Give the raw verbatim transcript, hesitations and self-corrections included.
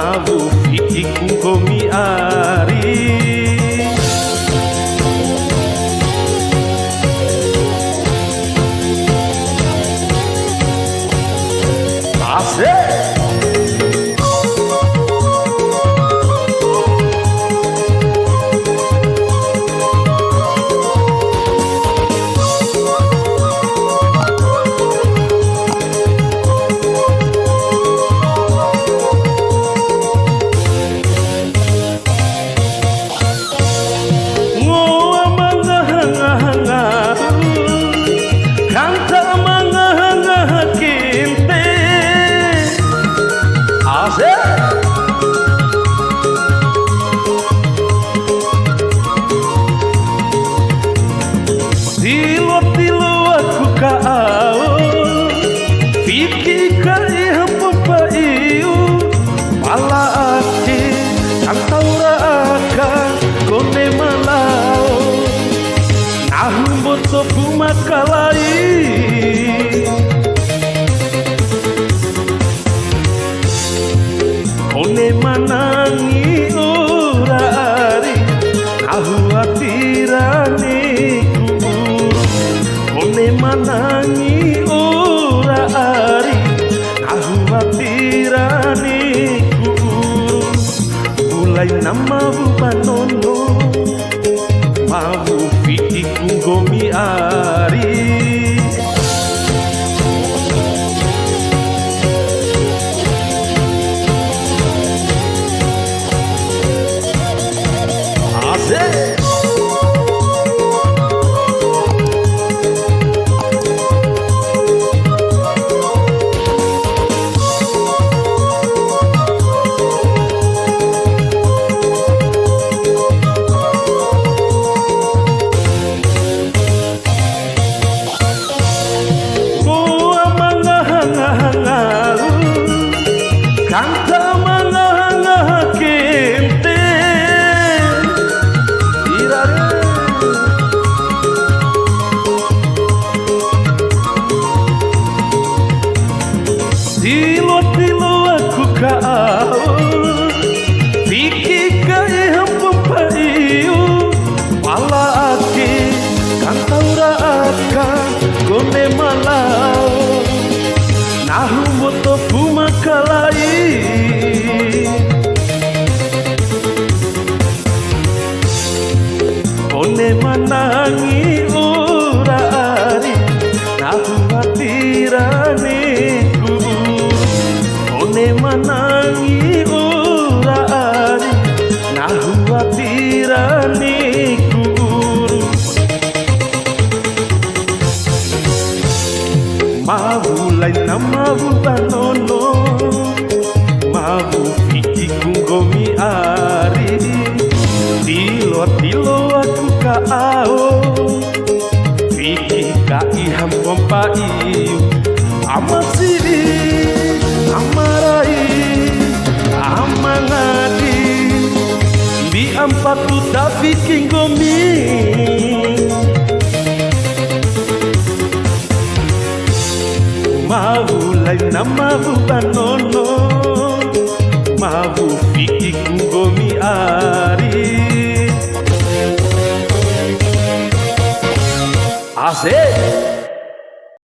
Awu fiki ku nggomi ari. Asik. Ngoa ma ngaha-ngaha ngaru, kanta ma ngaha-ngaha kente. Asik. Tilo-tilo aku ka ao, fiki ka iha pompa iu, pala ake, kantau ra aka, kone ma lao, nahu mboto pu ma kalai. Kone ma nangi ura ari, nahu wati ra ni ku uru. Kone ma nangi ura ari, nahu wati ra ni ku uru. Mulai nama wu ba nono, mawu fiki ku nggomi ari. Asik. Ngoa ma ngaha-ngaha ngaru, kanta ma ngaha-ngaha kente. Ira re. Tilo-tilo aku ka ao, fiki ka iha pompa iu, pala ake, kantau ra aka, kone ma lao, nahu mboto pu ma kalai. Kone ma nangi ura ari, nahu wati ra ni ku uru. Kone ma nangi ura ari, nahu wati ra ni ku uru. Mawu laina mawu ba nono, mawu fiki ku nggomi ari. Tilo-tilo aku ka ao, fiki ka iha mpompa iu. Ama sidi, ama rai, ama ngadi, di ampa tu ta fiki nggomi. Mawu laina mawu ba nono,